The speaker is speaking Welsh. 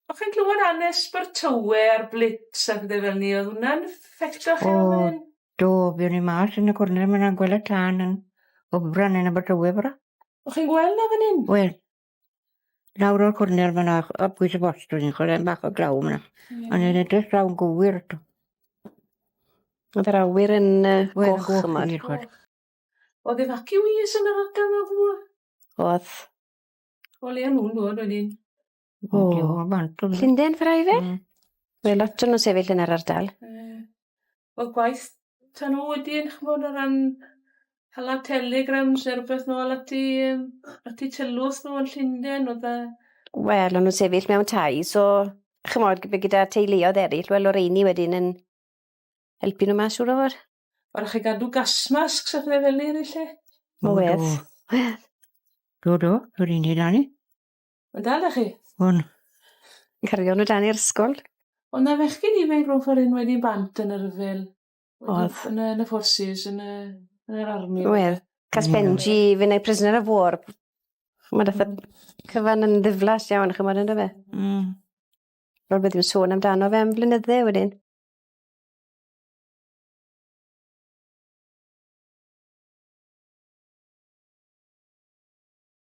O'ch chi'n clywed hanes Abertawe a'r Blitz a pethe fel 'ny o'dd wnna'n ffecto chi O do buon ni mas yn y cornel ma' 'na'n gwel' y tân yn bobran yn Abertawe bora. O'ch chi'n gweld 'na fyn 'yn? Wel lawr o'r cornel fan 'na ar bwys y bost o'n i'n chware am bach o glaw yna. O'n i'n edrych draw yn gywir 'to. O'dd yr awyr yn yy goch ch'mod. O'dd efaciwîs yn yr ardal 'ma o gwbwl? O'dd. O le o'n nw'n dod wedyn? O bant o Llunden private? Wel lot o nw'n sefyll yn yr ardal. Ie. O'dd gwaith 'ta nw wedyn ch'mod o ran hala telegrams ne' rwbeth nôl at 'u yym at 'u tylwth nw yn Llunden o'dd e? Wel o'n nw'n sefyll mewn tai so ch'mod by- gyda teuluodd eryll wel o' reini wedyn yn helpu n'w mas siŵr o fod. O' rai' chi gadw gas masks a pethe fel 'ny yn eu lle? O wedd. Wedd. Do do, yr un un â ni. Ma'n dal 'da chi? On. Cario n'w dan i'r ysgol. O' 'na fechgyn ifanc rownd ffor 'yn wedyn bant yn y rhyfel. O'dd. Yn y yn y forces yn y yn yr army. Wel, Cas Benji fy' 'na prisoner of war. Ch'mod ath y cyfan yn ddiflas iawn ch'mod on'd do fe? Hmm. Fel bydd 'i'n sôn amdano fe am flynydde wedyn.